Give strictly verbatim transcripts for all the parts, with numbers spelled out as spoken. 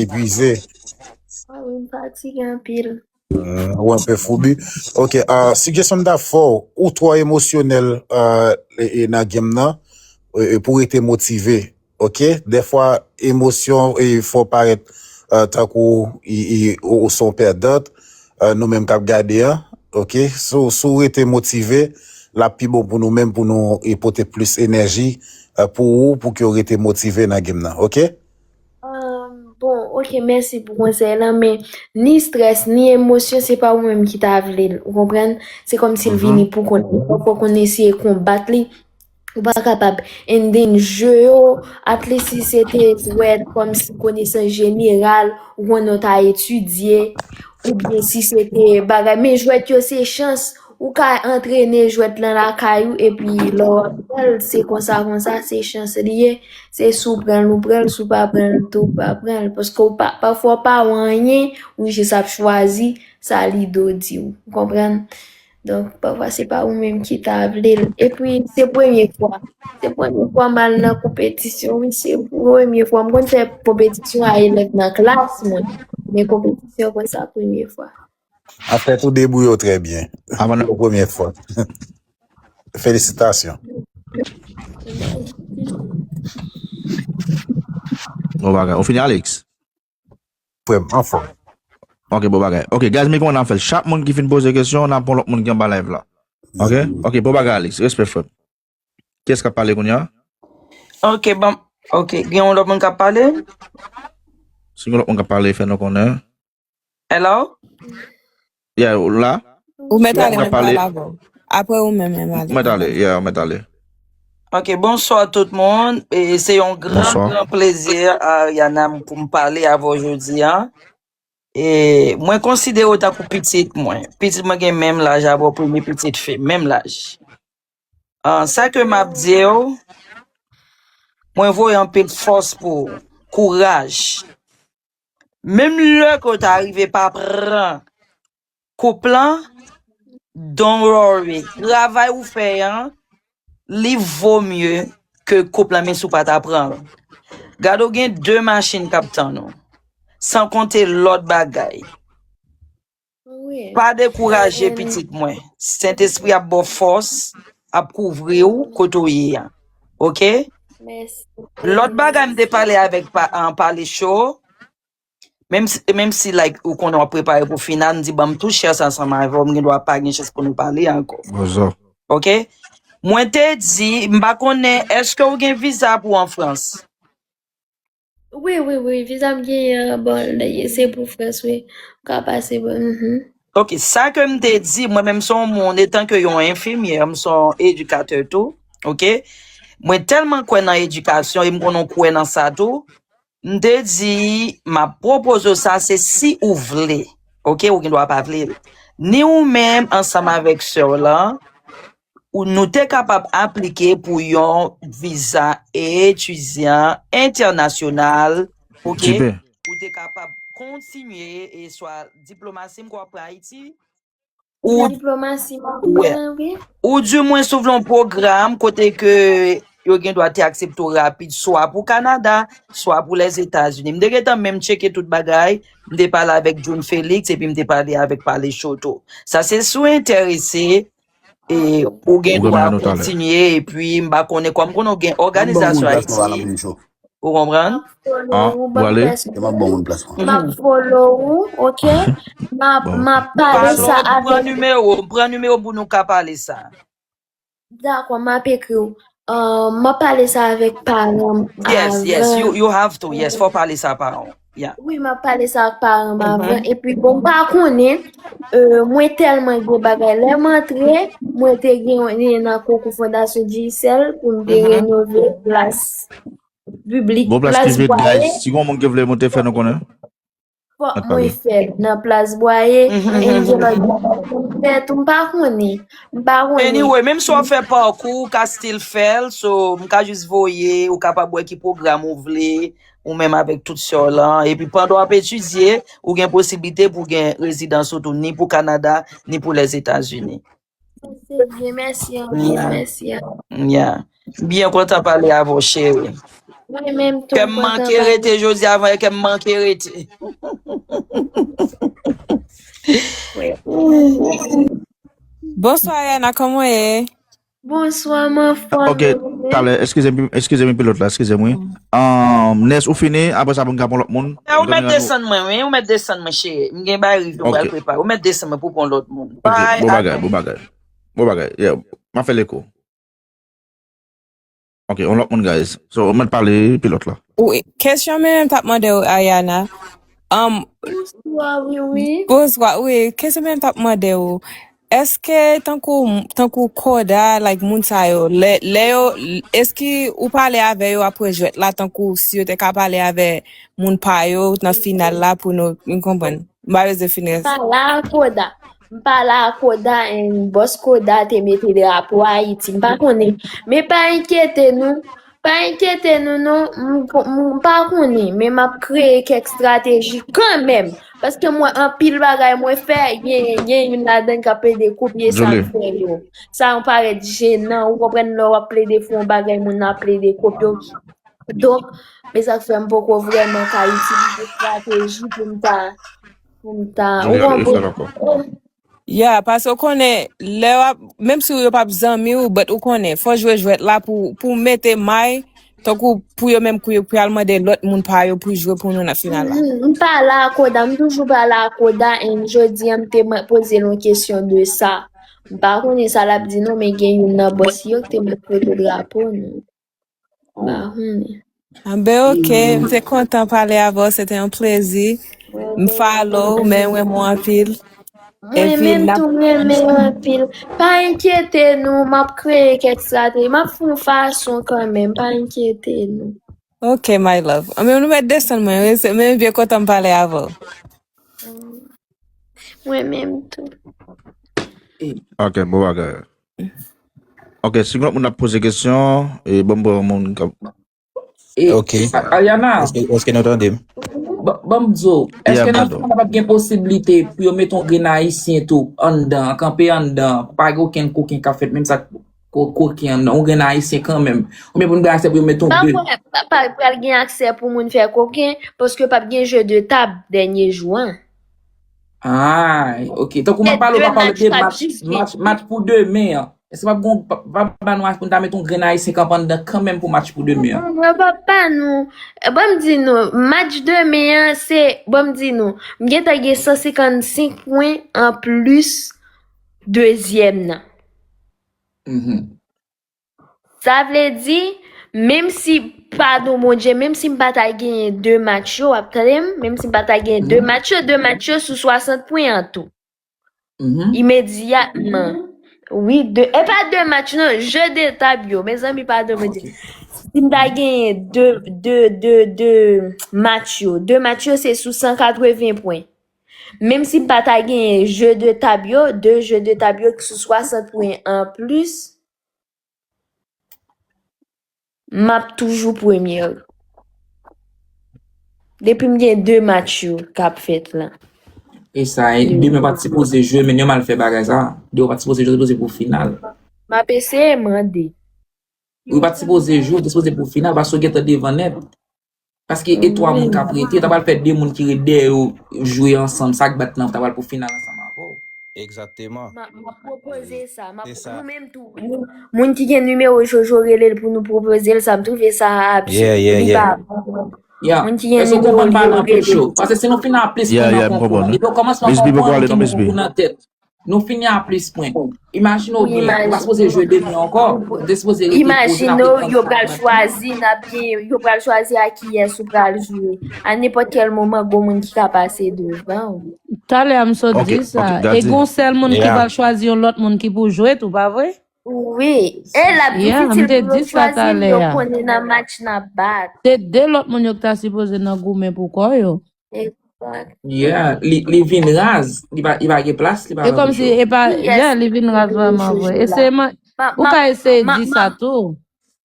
epuize. Ah wi, m fatige anpil. Ou enpe foubi. Ok, uh, sijesyon m ta fè w, ou twò emosyonèl uh, e, e nan game nan, e, e pou rete motive. Ok, dèfwa emosyon e fè w parèt uh, tankou i, i, ou, ou se yon pèdant, uh, nou menm k ap gade an. Ok, si w si w rete motive, l ap pi bon pou nou menm, pou nou e pote plis enèji uh, pou ou, pou ke w rete motive nan game nan. Ok? Um, bon, ok, mèsi pou konsèy lan, men ni strès, ni emosyon, se pa ou menm ki ta vle l, ou konprann? Se kòmsi l vini pou kont li. Fòk ou konn eseye konbat li, ou pa kapab. And then, je yo, at least si se te jwèt kòmsi konesans jeneral, ou konnen w ta etidye, oubyen si se te bagay, men jwèt yo se chans, ou ka antrene jwèt lan lakay ou, epi lè w ap pran l, se konsa, konsa, se chans li ye. Se si w pran l, ou pran l, si w pa pran l tou, ou pa pran l. Paske w pa, pafwa w pa wè anyen, ou jis ap chwazi sa lide w di w. Ou konprann? Donk, pafwa se pa ou menm ki ta vle l. Epi, se premye fwa. Se premye fwa m al nan konpetisyon, wi, se premye fwa. M konn fè konpetisyon a elèv nan klas mwen. Men konpetisyon konsa, premye fwa. An fèt, ou debouye w trè byen. Avan nan premye fwa. Felisitasyon. Bon bagay. Ou fini, Alex? Frè m, anfòm. Ok, bon bagay. Ok, guys, men kòman n ap fè l? Chak moun ki fin poze kesyon, n ap pran lòt moun ki anba live la. Ok? Ok, bon bagay, Alex. Respè, frè m. Kiyès k ap pale kounye a? Ok, bon. Ok, gen yon lòt moun k ap pale? Si gen lòt moun k ap pale, fè nou konnen. Hello? Yeah, ou la? Ou mèt ale, mèt pale avè w. Apre ou menm, mèt ale. Ou mèt ale, yeah, ou mèt ale. Ok, bonswa tout moun. E se yon gran, gran plezi, Ariana, pou m pale avè w jodi a. E mwen konsidere w tankou pitit mwen. Pitit mwen gen menm laj avè w, premye pitit fi, menm laj. Ah, sa ke m ap di w, mwen voye anpil fòs pou ou, kouraj. Menm lè ke w ta rive pa pran koup lan, don't worry. Travay ou fè an, li vo mye ke koup lan, menm si w pa ta pran l. Gade w gen de machin k ap tann ou. San konte lòt bagay. Pa dekouraje, pitit mwen. Sentespri ap ba w fòs, ap kouvri w kote w ye a. Ok? Lòt bagay m te pale avèk Pale Cho, menm si, menm si like, ou konnen w ap prepare pou final, m di ban m tou share sa ansanm avè w, m gen dwa pa gen chans pou nou pale ankò. Ok? Mwen te di, m pa konnen, èske w gen viza pou w an Frans? Wi, wi, wi, viza m genyen an, bon, se pou Frans, wi. M ka pase, bon, mhm. Ok, sa ke m te di, mwen menm se yon moun, etan ke yon enfimyè, m se yon edikatè tou, ok? Mwen tèlman kwè nan edikasyon e m konnen w kwè nan sa tou, m te di, m ap pwopoze w sa, se si ou vle, ok? Ou gen dwa pa vle l. Ni ou menm ansanm avèk sè w lan, ou nou te kapab aplike pou yon viza etidyan entènasyonal, ok? Ou te kapab kontinye e swa diplomasi m kwè w ap pran Ayiti, ou, Diplomasi, m ap pran, wi. Ou di mwen si w vle yon pwogram kote ke yo gen dwa te aksepte w rapid, swa pou Kanada, swa pou Lèzetazini. M te gentan menm tcheke tout bagay, m te pale avèk June Felix, epi m te pale avèk Pale Cho tou. Sa se si w enterese, e ou gen dwa kontinye, epi m pa konnen kòm konnen w gen òganizasyon Ayiti. Ou konprann? Ah, ou ale? M ap follow ou, ok? M ap, m ap pale sa avèk. Pran nimewo, pran nimewo pou nou ka pale sa. Dakò, m ap ekri w. Uh, m ap pale sa avèk paran m. Yes, yes, you, you have to. Yes, fò pale sa paran w. Yeah. Wi, m ap pale sa ak paran m avan. Epi, bon, m pa konnen, euh, mwen tèlman gen bagay. Lè m antre, mwen te gen nan konkou Fondasyon Digicel pou m te renove plas piblik, bon, plas plas piblik, bwaye. Guys. Si gen moun ki vle monte, fè nou konnen. Fòk mwen fè l nan plas bwaye. Enjè lòt bagay pou m fè tou, m pa konnen. M pa konnen. Anyway, menm si w ap fè pakou, ou ka still fè l. So, m ka jis voye, ou kapab wè ki pwogram ou vle, ou menm avèk tout sè w lan. Epi pandan w ap etidye, ou gen posiblite pou gen rezidans ou tou, ni pou Kanada, ni pou Lèzetazini. Se byen, mèsi anpil, mèsi. Yeah. Byen kontan pale avè w, cheri. Mwen menm tou, kè m manke rete jodi avan yè, kè m manke rete. Bonswa, Yana, kòman w ye? Bonswa, m anfòm. Ok, talè, eskize m, eskize m, pilot la, eskize m, wi. Um, Nès, ou fini, apre sa pou n ka pran lòt moun. Ou mèt desann mwen, wi, ou mèt desann mwen, cheri. M gen bagay rive, m pral prepare. Ou mèt desann mwen pou pran lòt moun. Ok, bon bagay, bon bagay. Bon bagay, yeah. M a fè leko. Ok, yon lòt moun, guys. So, ou mèt pale, pilot la. Wi, kesyon mwen menm t ap mande w, Ayana. Um, Bonswa, wi, wi. Bonswa, wi, kesyon mwen menm t ap mande w. Èske tankou, tankou Koda, like, moun sa yo, lè, lè yo, èske ou pale avè yo apre jwèt la, tankou si yo te ka pale avè moun pa yo nan final la pou nou, nou konprann? M pa bezwen fini. M pale a Koda. M pale a Koda and Boss Koda te mete drapo Ayiti. M pa konnen. Men pa enkyete nou. Pa enkyete nou non, m, m, m pa konnen, men m ap kreye kèk estrateji kanmenm. Paske m wè anpil bagay mwen fè, gen, gen youn ladan k ap plede kopye sa m fè yo. Sa yon parèt jenan, ou konprann lè w ap plede fè yon bagay, moun nan ap plede kopye w. Donk, men sa k fè m poko vrèman ka itilize estrateji pou m ta, pou m ta, ou konprann? Yeah, paske w konnen, lè w ap, menm si yo p ap zanmi w, but ou konnen, fò jwe jwèt la pou, pou mete may, tankou pou yo menm pou yo, pou y al mande lòt moun pa yo pou jwe pou nou nan final la. Mhm, m pale a Koda, m toujou pale a Koda, and jodi a m te mwen poze l yon kesyon de sa. M pa konnen sa l ap di non, men gen youn nan bòs yo ki te mèt pote drapo nou. M pa konnen. Ah ben, ok, m te kontan pale avè w, se te yon plezi. M follow w, men m renmen w anpil. Mwen menm tou, m renmen w anpil. Pa enkyete nou, m ap kreye kèk estrateji. M ap fè yon fason kanmenm, pa enkyete nou. Ok, my love. Anben, nou mèt desann mwen, wi, se, men m byen kontan m pale avè w. Mwen menm tou. Ok, bon bagay. Ok, si lòt moun ap poze kesyon, e ban m pran moun k ap Ok. Ayana. Èske nou tande m? Ban m di w, èske nan final la p ap gen posiblite pou yo mete yon grenn ayisyen tou anndan, kanpe anndan, pa gen okenn koken k ap fèt, menm sa koken anndan, yon grenn ayisyen kanmenm? Oubyen pou n bay aksè pou yo mete yon de? Pa pral gen aksè pou moun fè koken, paske p ap gen je de tab dènye jou an. Ah, ok. Tankou m ap pale, w pa pale de match, match, match pou demen an. Èske p ap gon, p ap ba nou pou n ta met yon grenn ayisyen k ap anndan kanmenm pou match pou demen an? Non, p ap ba nou. Ban m di nou, match demen an, se, ban m di nou, m gentan gen san senkannsenk pwen anplis dezyèm nan. Sa vle di, menm si, padon Bondye, menm si m pa ta genyen de match yo, w ap tande m? Menm si m pa ta genyen de match yo, de match yo sou swasant pwen an tou. Imedyatman. Wi, de, e pa de match non, je de tab yo. Mezanmi, padon Bondye. Si m ta genyen de, de, de, de match yo, de match yo se sou san katreven pwen. Menm si m pa ta genyen je de tab yo, de je de tab yo ki sou swasant pwen anplis, m ap toujou premye. Depi m gen de match yo k ap fèt la. E sa, demen pa t sipoze jwe, men yo mal fè bagay sa. Demen pa t sipoze jwe, sipoze pou final. M ap eseye mande. Ou pa t sipoze jwe, ou te sipoze pou final, paske ou gentan devan nèt. Paske e twa moun k ap rete, ta pral fè de moun ki ret dèyè yo jwe ansanm, sa k bat nan, ta pral pou final ansanm avè w. Egzakteman. M ap, m ap pwopoze sa. M ap, nou menm tou, moun, moun ki gen nimewo Jojo, rele l pou nou pwopoze l sa. M twouve sa absird. Li pa bon. Moun ki gen nimewo yo, rele l. Paske si nou fin a plis moun nan konkou, depi okòmansman konkou an, nou gen moun nan tèt. Nou fini a plis pwen. Imajine w byen, ou pa sipoze jwe demen ankò. Ou te sipoze rete poze, n ap gen yon kònfwontasyon. Imajine w, yo pral chwazi, n ap gen, yo pral chwazi a kiyès ou pral jwe. A nenpòt kèl moman, gon moun ki ka pase devan w. Talè a m sot di sa. E gon sèl moun ki pral chwazi yon lòt moun ki pou jwe tou, pa vre? Wi. E l ap difisil pou yo chwazi l, yo konnen nan match n ap bat. Se de lòt moun yo ki ta sipoze nan goumen pou kò yo. Egzak. Yeah, li, li vin raz, li pa, li pa gen plas, li pa... E kòmsi, e pa, yeah, li vin raz vrèman vre. E se, ou ka eseye di sa tou.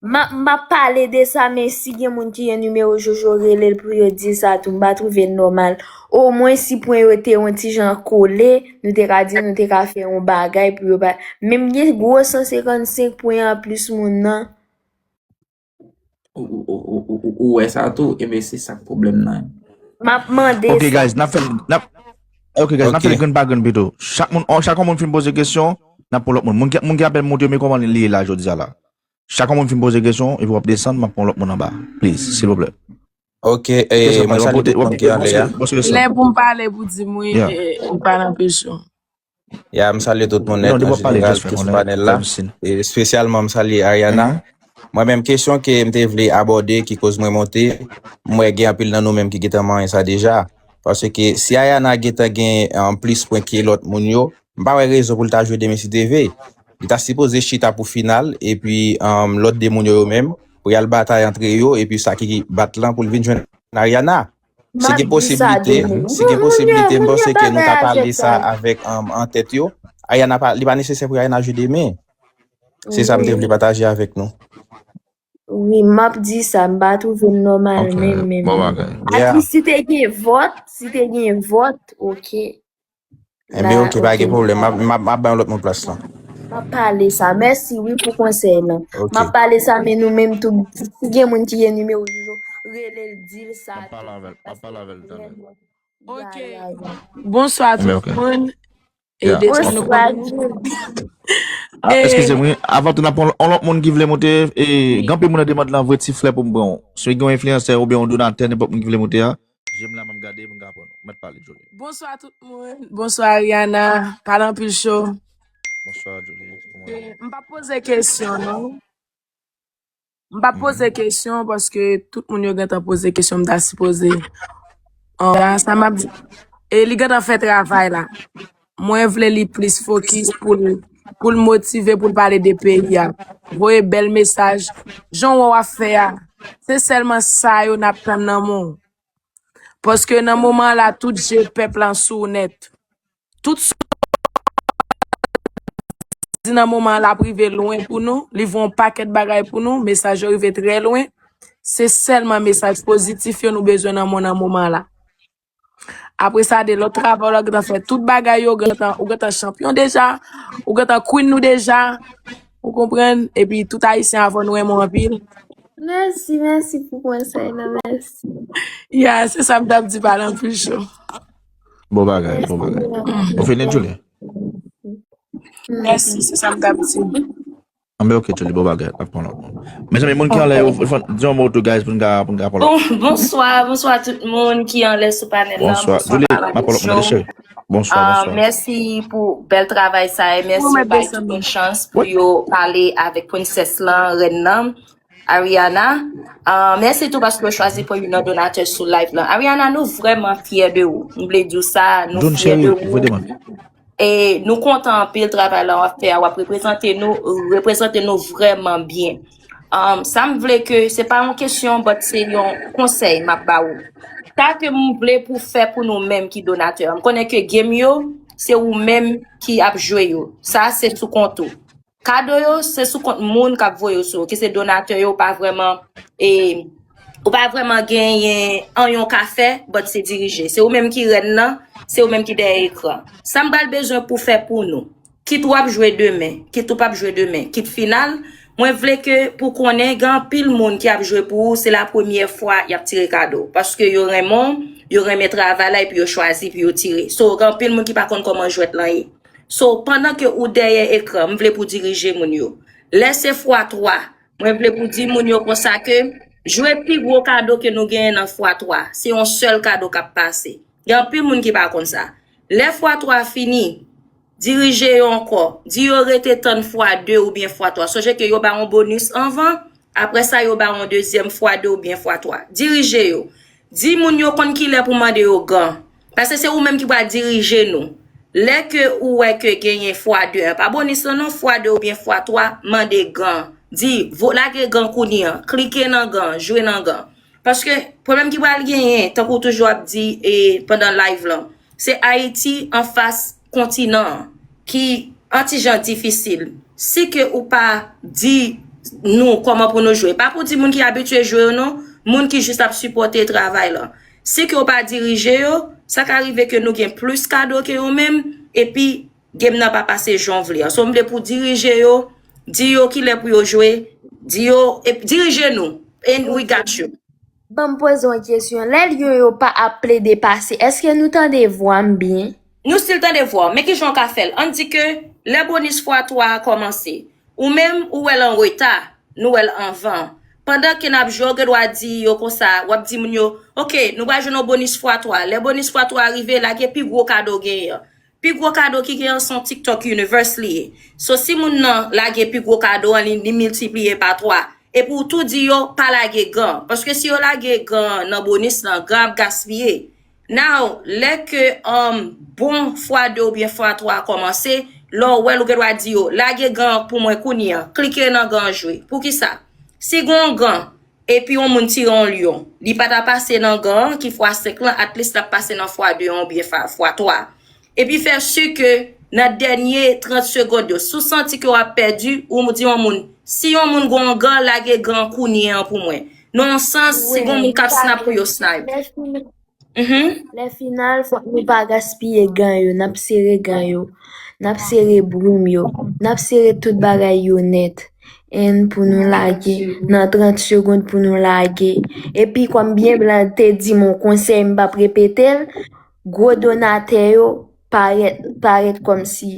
M ap, m ap pale de sa, men si gen moun ki gen nimewo Jojo, rele l pou yo di sa tou, m pa twouve l nòmal. Omwen si pwen yo te yon ti jan kole, nou te ka di nou te ka fè yon bagay pou yo pa, men m gen gwo san senkannsenk pwen anplis moun nan. Ou, ou, ou, ou, ou, ou wè sa tou, ebyen se sa k pwoblèm nan. M ap mande Ok, sa. Guys, n ap fè l, n ap, ok, guys, n ap fè l grenn pa grenn pito. Chak moun, oh, chak moun fin poze kesyon, n ap pran lòt moun. Moun ki, moun ki apèn monte yo, men kòman li ye la jodi a la. Chak moun fin poze kesyon, epi w ap desann, m ap pran lòt moun anba. Please, silvouplè. Ok, e, mwen salye tout moun ki anlè a. Lè pou m pale pou di m wi, e, m pa nan pezyon. Ya, m salye tout moun nèt an jeneral ki sou panèl la. E espesyalman, m salye Ariana. Mwen menm, kesyon ke m te vle abòde, ki koz mwen monte, m wè gen anpil nan nou menm ki gentan manyen sa deja. Paske si Ariana gentan gen um, plis pwen ke lòt moun yo, m pa wè rezon pou l ta jwe demen si te vle. Li ta sipoze chita pou final, epi um, lòt de moun yo, yo menm, pou y al batay antre yo, epi sa ki bat lan pou l vin jwenn Ariana. Si gen posiblite, si gen posiblite, m panse ke nou ka pale sa avèk um, an tèt yo. Ariana pa, li pa nesesè pou Ariana jwe demen. Se sa m te vle pataje avèk nou. Wi, m ap di sa, m pa twouve l nòmal menm, menm. Bon bagay. At least si te gen vòt, si te gen vòt, ok. Enben, ok, pa gen pwoblèm. M ap, m ap, m ap bay yon lòt moun plas lan. M ap pale sa. Mèsi wi pou konsèy lan. M ap pale sa, men nou menm tou, si gen moun ki gen nimewo Jojo, rele l, di l sa. M ap pale avè l, m ap pale avè l talè. Ok. Bonswa tout moun. E deja nou konnen. Ah, eskize m, wi. Avan tou, n ap pran yon lòt moun ki vle monte. E, gen anpil moun nan demann lan, voye ti flè pou m pran w. Si gen yon enfliyansè oubyen yon donatè, nenpòt moun ki vle monte a, jèm la, m ap gade pou m ka pran nou. Mèt pale, Jolie. Bonswa tout moun. Bonswa Ariana. Pale anpil cho. Bonswa, Jolie. E, m p ap poze kesyon, non. M p ap poze kesyon paske tout moun yo gentan poze kesyon m ta sipoze. An, sa m ap di. E li gentan fè travay la. Mwen vle li plis fokis pou l, pou l motive, pou l pale de peyi a. Voye bèl mesaj. Jan w wè w ap fè a. Se sèlman sa yo n ap tann nan men w. Paske nan moman la, tout je pèp la sou w nèt. Tout sa w di nan moman an, l ap rive lwen pou nou. Li voye yon pakèt bagay pou nou. Mesaj yo rive trè lwen. Se sèlman mesaj pozitif yo nou bezwen nan mon nan moman la. Apre sa, de lòt travay w la gentan fè tout bagay yo, gentan, ou gentan chanpyon deja, ou gentan queen nou deja. Ou konprann? Epi tout Ayisyen avè w, nou renmen w anpil. Mèsi, mèsi pou konsèy la, mèsi. Ya, se sa m t ap di, pale anpil cho. Bon bagay, bon bagay. Ou fini, Julie? Mèsi, se sa m t ap di. Anben, ok, Julie, bon bagay, ap pran lòt moun. Mezanmi, moun ki anlè yo, di yon mo tou, guys, pou n ka, pou n ka pran lòt. Bon, bonswa, bonswa tout moun ki anlè sou panèl la. Bonswa, Julie, m ap pran lòt moun, cheri. Bonswa, bonswa. Mèsi pou bèl travay sa e mèsi ou bay tout moun chans pou yo pale avèk prensès lan, rèn nan, Ariana. Ah, mèsi tou paske ou chwazi pran youn nan donatè sou live lan. Ariana, nou vrèman fyè de ou. M vle di w sa, nou fyè de ou. E nou kontan anpil travay la w ap fè a, w ap reprezante nou, reprezante nou vrèman byen. Um, sa m vle ke, se pa yon kesyon, but se yon konsèy m ap ba ou. Sa ke m vle pou fè pou nou menm ki donatè, m konnen ke game yo, se ou menm ki ap jwe yo. Sa se sou kont ou. Kado yo, se sou kont moun k ap voye yo sou ou, ki se donatè yo, ou pa vrèman, e, ou pa vrèman genyen anyen w ka fè, but se dirije. Se ou menm ki rèn nan, se ou menm ki dèyè ekran. Sa m pral bezwen pou fè pou nou. Kit w ap jwe demen, kit ou p ap jwe demen, kit final, mwen vle ke pou konnen gen anpil moun ki ap jwe pou ou, se la premyè fwa y ap tire kado. Paske yo renmen w, yo renmen travay la epi yo chwazi pou yo tire. So, gen anpil moun ki pa konn kòman jwèt lan ye. So, pandan ke ou dèyè ekran, m vle pou dirije moun yo. Lè se fwa twa, mwen vle pou di moun yo konsa ke jwe pi gwo kado ke nou genyen nan fwa twa. Se yon sèl kado k ap pase. Gen anpil moun ki pa konn sa. Lè fwa twa fini, dirije yo ankò. Di yo rete tann fwa de oubyen fwa twa. Sonje ke yo ba yon bonis anvan, apre sa yo ba yon dezyèm fwa de oubyen fwa twa. Dirije yo. Di moun yo konn kilè pou mande yo gan. Paske se ou menm ki pral dirije nou. Lè ke ou wè ke genyen fwa de, pa bonis lan non, fwa de oubyen fwa twa, mande gan. Di, vo, lage gan kounye an, klike nan gan, jwe nan gan. Paske pwoblèm ki pral genyen, tankou w toujou ap di e pandan live lan, se Ayiti anfas kontinan an ki an ti jan difisil. Si ke ou pa di nou kòman pou nou jwe, pa pou di moun ki abitye jwe yo non, moun ki jis ap sipòte travay lan. Si ke ou pa dirije yo, sa ka rive ke nou gen plis kado ke yo menm, epi game nan pa pase jan w vle an. So, m vle pou dirije yo, di yo kilè pou yo jwe, di yo, e, dirije nou. And we got you. Ban m poze yon kesyon. Lè lyon yo pa ap plede pase, èske nou tande vwa m byen? Nou still tande vwa w. Men kijan w ka fè l? Ann di ke lè bonis fwa twa a kòmanse, ou menm ou wè l an reta, nou wè l anvan. Pandan ke n ap jwe, w gen dwa di yo konsa, w ap di moun yo, oke, nou pral jwenn yon bonis fwa twa. Lè bonis fwa twa a rive, lage pi gwo kado w genyen an. Pi gwo kado ki genyen an se yon TikTok Universe li ye. So si moun nan lage pi gwo kado an, li, li miltipliye pa twa. Epi w tou di yo pa lage gan. Paske si yo lage gan nan bonis lan, gan ap gaspiye. Now, lè ke um, bon fwa de oubyen fwa twa a kòmanse, lè w wè l, ou gen dwa di yo, lage gan an pou mwen kounye a. Klike nan gan an jwe. Poukisa? Si gen yon gan, epi yon moun tire yon lyon, li pa ta pase nan gan an ki fwa senk lan, at least l ap pase nan fwa de an oubyen fa- fwa twa. Epi fè si ke nan dènye trant segond yo, si w santi ke w ap pèdi, ou di yon moun, si yon moun gen yon gan, lage gan an kounye an pou mwen. Nan yon sans, si gen yon moun k ap snipe pou yo snipe. Lè final, fòk nou pa gaspiye gan yo, n ap sere gan yo, n ap sere broum yo, n ap sere tout bagay yo nèt. And pou nou lage, nan trant segond pou nou lage. Epi kòm byen blan te di m yon konsèy, m p ap repete l, gwo donatè yo parèt, parèt kòmsi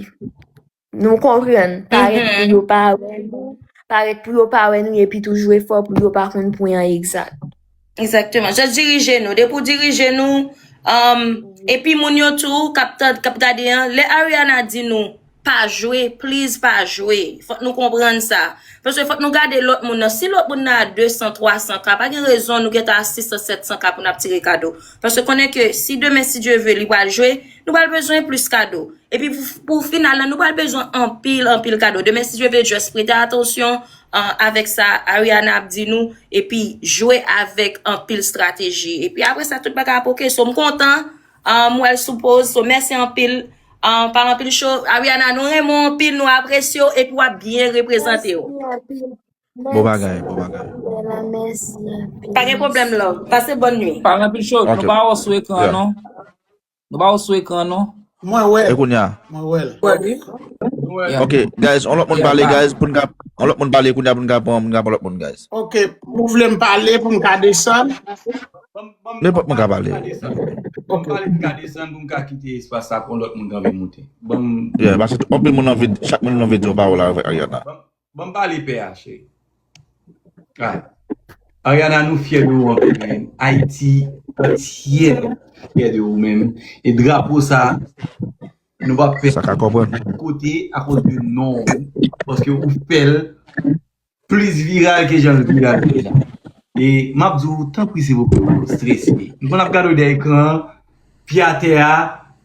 nou konprann, parèt pou yo pa wè nou, parèt pou yo pa wè nou, epi toujou efò pou yo pa konn pwen an egzak. Egzakteman. Just dirije nou. Depi w dirije nou, um, epi moun yo tou k ap tann, k ap gade an, lè Ariana di nou pa jwe, please pa jwe. Fòk nou konprann sa. Paske fòk nou gade lòt moun nan. Si lòt moun nan a de san, twa san K, pa gen rezon nou gentan a sis san, sèt san K pou n ap tire kado. Paske konnen ke si demen, si Dye vle, li pral jwe, nou pral bezwen plis kado. Epi pou, pou final lan, nou pral bezwen anpil, anpil kado. Demen, si Dye vle, just prete atansyon uh, avèk sa Ariana ap di nou, epi jwe avèk anpil strateji. Epi apre sa, tout bagay ap oke. So, m kontan, uh, m wè l sou poz. So, mèsi anpil. Uh, pa anpil cho. Ariana, nou renmen w anpil, nou apresye w, epi w ap byen reprezante w. Bon bagay, bon bagay. Mèsi anpil. Pa gen pwoblèm, love. Pase bòn nwi. Pa anpil cho, nou pa wè w sou ekran an, non? Nou pa wè w sou ekran an, non? Mwen wè. E kounye a? Mwen wè l. Ok, guys, yon lòt moun pale, guys, pou n ka, yon lòt moun pale, kounye a pou n ka pran, pou n ka pran lòt moun, guys. Ok, ou vle m pale pou m ka desann? Nenpòt moun ka pale. Ban m pale pou m ka desann, pou m ka kite espas sa pou lòt moun ki anvi monte. Ban m Yeah, paske anpil moun anvi, chak moun anvi di yon pawòl avèk Ariana. Ban m pale, pè a, cheri. Alright. Ariana, nou fyè de ou anpil, man. Ayiti antye fyè de ou menm. E drapo sa, nou p ap pèdi Sa ka konprann. kote akoz de non ou. Paske ou fè l plis viral ke jan l viral deja. E m ap di w, tanpri, silvouplè, ou strese. M konn ap gade w dèyè ekran an, pye atè a,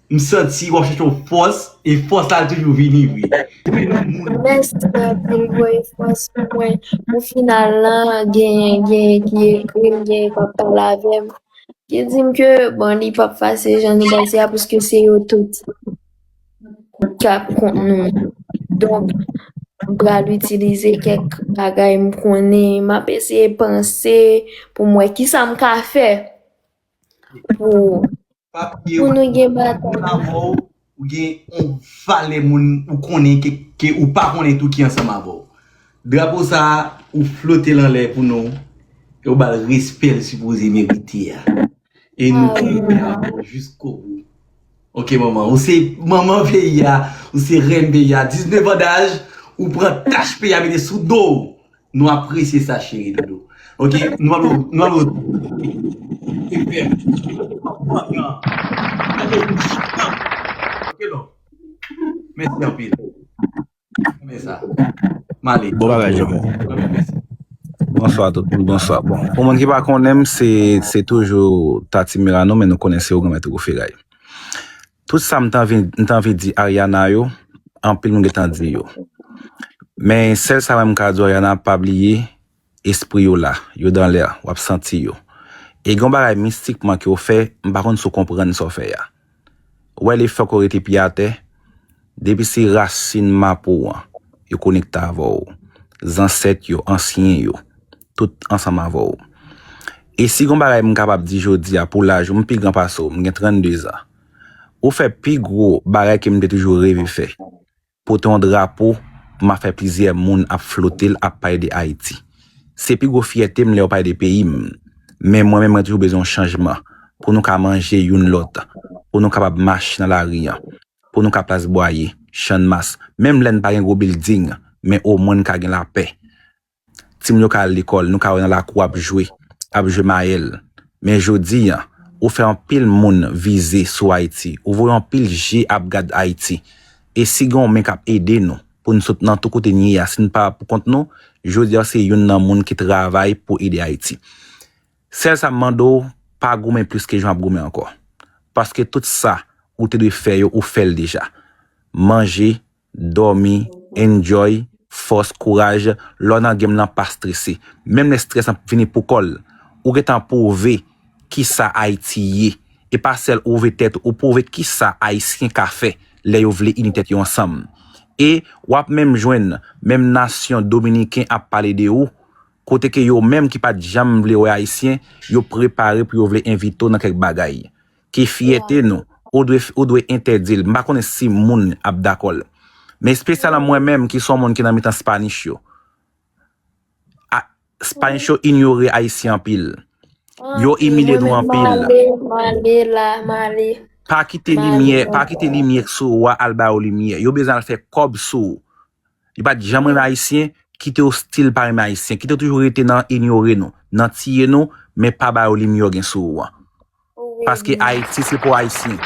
m santi w ap chèche yon fòs, e fòs la toujou vini vre. Men nou moun. Mèsi anpil, voye fòs pou mwen. Pou final lan, genyen, genyen ki ekri m, genyen k ap pale avè m. Ki di m ke, bon, li p ap fasil jan nou panse a, paske se yo tout k ap kont nou. Donk, m pral itilize kèk bagay m konnen, m ap eseye panse pou m wè kisa m ka fè pou, Papye pou ou nou gen batay. Moun avè w, ou gen yon valè moun ou konnen ke, ke ou pa konnen tou ki ansanm avè w. Drapo sa a, ou flote l anlè pou nou, e ou ba l respè l sipoze merite a. E nou kanpe avè w jiskobou. Ok, manman. Ou se manman peyi a, ou se rèn peyi a. Diznèf an daj, ou pran tach peyi a mete sou do w. Nou apresye sa, cheri doudou. Ok, nou ap, nou ap. Ok, non. Mèsi anpil. Men sa. M ale. Bon bagay, Jemon. Mèsi. Bonswa tout moun, bonswa. Bon, pou moun ki pa konnen m, se, se toujou Tati Mirano, men nou konnen se yo Granmèt Hugo Feray. Tout sa m t anvi, m t anvi di Ariana yo, anpil moun gentan di yo. Men sèl sa mwen m ka di Ariana, pa bliye, espri yo la, yo dan lè, w ap santi yo. E gen yon bagay mistikman ke w fè, m pa konn si w konprann sa w fè a. Ou wè lefè ke w rete pye atè, depi se rasin mapo w an, yo konekte avè w. Zansèt yo, ansyen yo, tout ansanm avè w. E si gen yon bagay m kapab di jodi a, pou laj ou, m pi gran pase w, m gen trannde zan. Ou fè pi gwo bagay ke m te toujou reve fè. Pote yon drapo, m ap fè plizyè moun ap flote l, ap pale de Ayiti. Se pi gwo fyète m lè yo pale de peyi m. Men mwen menm, mwen toujou bezwen yon chanjman pou nou ka manje youn lòt, pou nou kapab mache nan lari an, pou nou ka plas bwaye, channmas. Menm lè n pa gen gwo bilding, men omwen n ka gen lapè. Timoun yo ka al lekòl, nou ka wè nan lakou ap jwe, ap jwe mayèl. Men jodi a, ou fè anpil moun vize sou Ayiti, ou voye anpil je ap gad Ayiti. E si gen yon men k ap ede nou pou n sot nan tout kote n ye a, si n pa pou kont nou, jodi a se youn nan moun ki travay pou ede Ayiti. Sèl sa m mande w, pa goumen plis ke jan w ap goumen ankò. Paske tout sa ou te dwe fè yo, ou fè l deja. Manje, dòmi, enjoy, fòs, kouraj, lè w nan game lan pa strese. Menm lè strès lan vini pou kò l, ou gentan pwouve kisa Ayiti ye. E pa sèl ou pwouve tèt ou, ou pwouve kisa Ayisyen ka fè lè yo vle ini tèt yo ansanm. E w ap menm jwenn menm nasyon dominiken ap pale de ou, kote ke yo menm ki pa t janm vle wè Ayisyen, yo prepare pou yo vle envite w nan kèk bagay. Ki fyète nou, ou dwe, ou dwe entèdi l. M pa konnen si moun ap dakò l. Men espesyalman mwen menm ki se yon moun ki nan mitan Spanish yo. A, Spanish yo inyore Ayisyen anpil. Yo imilye nou anpil. Pa kite limyè, pa kite limyè k sou ou a al ba yo limyè. Yo bezwen al fè kòb sou ou. Yo pa t janm renmen Ayisyen, kite yo still pa renmen Ayisyen, kite yo toujou rete nan inyore nou, nan tiye nou, men pa ba yo limyè w gen sou ou an. Paske Ayiti se pou Ayisyen.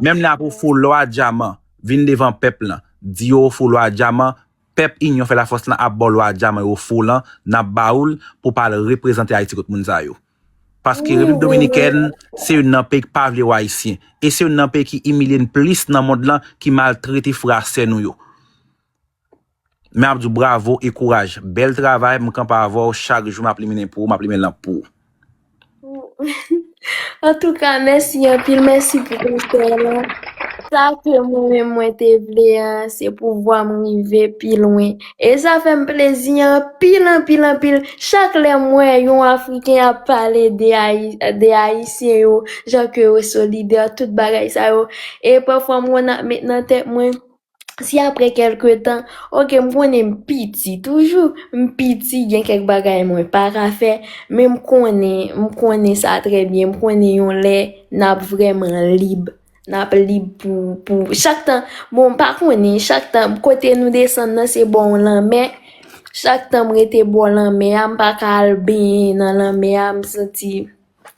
Menm lè y ap ofri w lò a dyaman, vin devan pèp lan, di yo ofri w lò a dyaman, pèp Inyon Fè Lafòs lan ap ba w lò a dyaman yo ofri w lan, n ap ba ou l pou w pa al reprezante Ayiti kot moun sa yo. Paske Repiblik Dominikèn se youn nan peyi ki pa vle wè Ayisyen. E se youn nan peyi ki imilye n plis nan mond lan, ki maltrete frè a sè nou yo. Men ap di w bravo e kouraj. Bèl travay, m kanpe avè w chak jou, m ap liminen pou ou, m ap limen lanp pou ou. Antouka, mèsi anpil, mèsi pou konsèy lan. Sa ke mwen menm mwen te vle an, se pou vwa m rive pi lwen. E sa fè m plezi anpil, anpil, anpil. Chak lè m wè yon Afriken ap pale de, Ayi, de Ayisyen yo, jan ke yo solidè, tout bagay sa yo. E pafwa m konn ap met nan tèt mwen, si apre kèlke tan, oke, m konnen m piti toujou, m piti, gen kèk bagay mwen pa ka fè, men m konnen, m konnen sa trè byen, m konnen yon lè n ap vrèman lib, n ap lib pou, pou, chak tan, bon, m pa konnen, chak tan, kote nou desann nan se bò yon lanmè, chak tan m rete bò lanmè a, m pa ka al benyen nan lanmè a, m santi,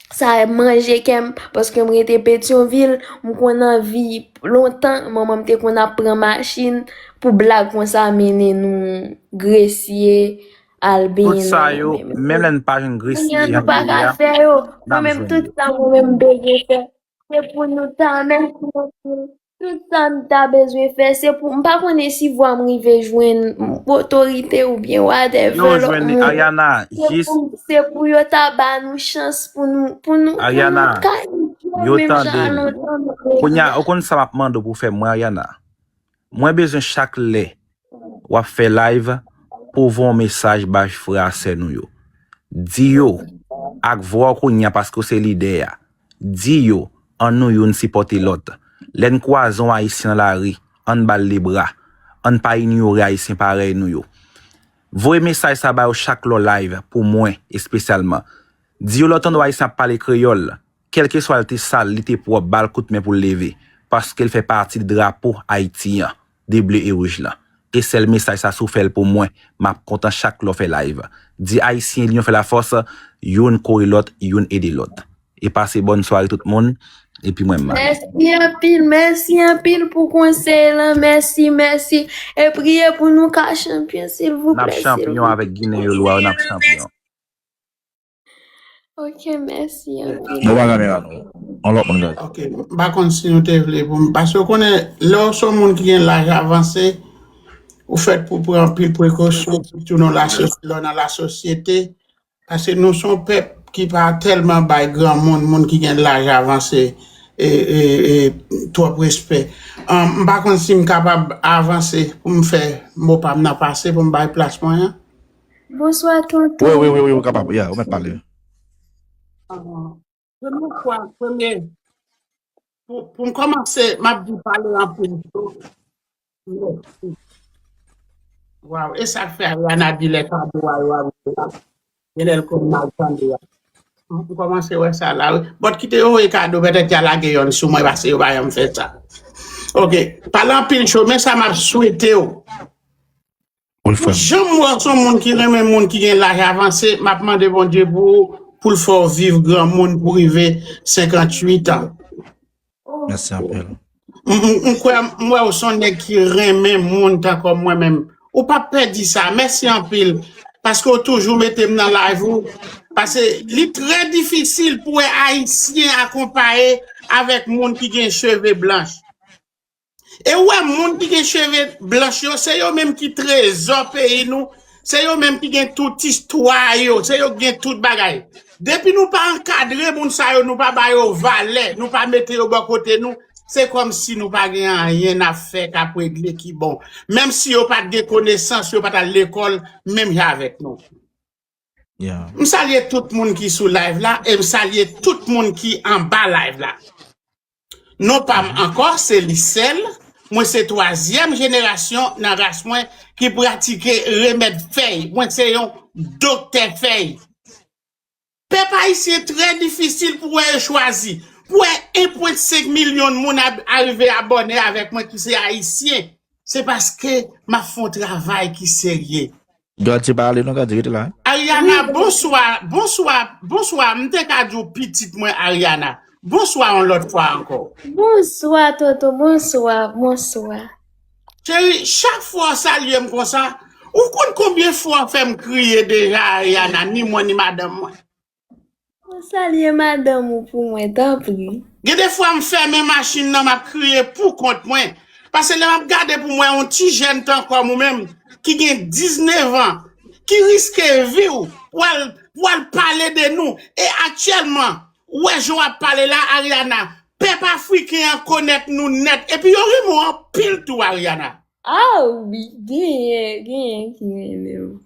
sa manje kè m, paske m rete Petyonvil, m konn anvi, lontan, manman m te konn ap pran machin pou blag konsa mennen nou Gresye, al benyen nan lanmè. Tout sa yo, menm lè n pa jwenn Gresye jan nou ye a, n ap jwenn yo. Mwen menm, tout sa mwen menm m bezwen fè, se pou nou ta, mèsi anpil. Tout sa n ta bezwen fè, se pou, m pa konnen si vwa m rive jwenn otorite oubyen whatever lòt moun. Yo jwenn li, Ariana, jis. Se pou, se pou yo ta ba nou chans pou nou, pou nou, pou nou ka enjoy menm jan lontan nou te. Ariana, yo tande m. Kounye a, ou konn sa m ap mande w pou w fè mwen, Ariana? Mwen bezwen chak lè w ap fè live pou voye yon mesaj bay frè a sè nou yo. Di yo, ak vwa w kounye a paske w se lidè a, di yo, ann nou youn sipòte lòt. Lè n kwaze yon Ayisyen nan lari, ann ba l lebra. Ann pa inyore Ayisyen parèy nou yo. Voye mesaj sa ba yo chak lè w live, pou mwen, espesyalman. Di yo lè w tande yon Ayisyen ap pale kreyòl, kèlkeswa l te sal, li te pwòp, ba l kout men pou l leve, paske l fè pati de drapo Ayiti an, de ble e wouj lan. E sèl mesaj sa, si w fè l pou mwen, m ap kontan chak lè w fè live. Di Ayisyen, Inyon Fè Lafòs, youn kore lòt, youn ede lòt. E pase bòn sware tout moun, epi mwen menm. Mèsi anpil, mèsi anpil pou konsèy lan, mèsi, mèsi. E priye pou nou ka chanpyon, silvouplè, silvouplè. N ap chanpyon avèk Ginen yo, lwa yo, n ap chanpyon. Ok, mèsi anpil. Bon bagay, men an lòt moun gade. Ok, m pa konn si nou te vle pou m, paske w konnen, lè w se yon moun ki gen laj avanse, ou fèt pou pran anpil prekosyon, sitou nan lasosyete, lè w nan lasosyete, paske nou se yon pèp ki pa tèlman bay granmoun, moun ki gen laj avanse, e, e, e, twòp respè. An, m pa konn si m kapab avanse pou m fè mo pa m nan pase, pou m bay plas mwen an. Bonswa tonton. Wi, wi, wi, wi, ou kapab. Yeah, ou mèt pale. Premye fwa, premye, pou, pou m kòmanse, m ap di pale anpil. Mèsi. Waw, e sa k fè Ariana di lè kado a yo ap vini la. Genlè l konn mal tande a. M kòmanse wè sa la wi. Bòt kite yo voye kado, petèt y a lage yonn sou mwen, paske yo pa janm fè sa. Ok, pale anpil cho, men sa m ap swete w. Pou l fè m. Janm wè w se yon moun ki renmen moun ki gen laj avanse, m ap mande Bondye pou ou, pou l fè w viv granmoun pou rive senkanntuit an. Mèsi anpil. M, m, m kwè, m wè w se yon nèg ki renmen moun tankou mwen menm. Ou p ap pèdi sa. Mèsi anpil. Paske w toujou mete m nan live ou. Paske li trè difisil pou wè Ayisyen akonpaye avèk moun ki gen cheve blanch. E ou wè moun ki gen cheve blanch yo, se yo menm ki trezò peyi nou, se yo menm ki gen tout istwa yo, se yo ki gen tout bagay. Depi nou pa ankadre moun sa yo, nou pa ba yo valè, nou pa mete yo bò kote nou, se kòmsi nou pa gen anyen n ap fè k ap regle ki bon. Menm si yo pa t gen konesans, yo pa t al lekòl, menm jan avèk nou. M salye tout moun ki sou live la e m salye tout moun ki anba live la. Non pa m ankò, se Lisèl. Mwen se twazyèm jenerasyon nan ras mwen ki pratike remèd fèy. Mwen se yon doktè fèy. Pèp ayisyen trè difisil pou wè yo chwazi. Pou wè en pwen senk milyon moun a, arive abòne avèk mwen ki se ayisyen. Se paske m ap fè yon travay ki serye. Granti pale non, Granti rete la. Ariana, bonswa, bonswa, bonswa. M te ka di w pitit mwen Ariana. Bonswa yon lòt fwa ankò. Bonswa, Toto, bonswa, bonswa. Cheri, chak fwa w salye m konsa, ou konn konbyen fwa w fè m kriye deja, Ariana, ni mwen, ni madanm mwen? Ou salye madanm ou pou mwen, tanpri. Gen de fwa m fèmen machin nan, m ap kriye pou kont mwen. Paske lè m ap gade pou mwen, yon ti jèn tan kòm ou menm, ki gen diznèf an, ki riske vi w, pou al, pou al pale de nou. E aktyèlman, ou wè jan w ap pale la, Ariana, pèp afriken an konèt nou nèt. Epi yo renmen w anpil tou, Ariana. Ah wi, genyen, genyen ki renmen m.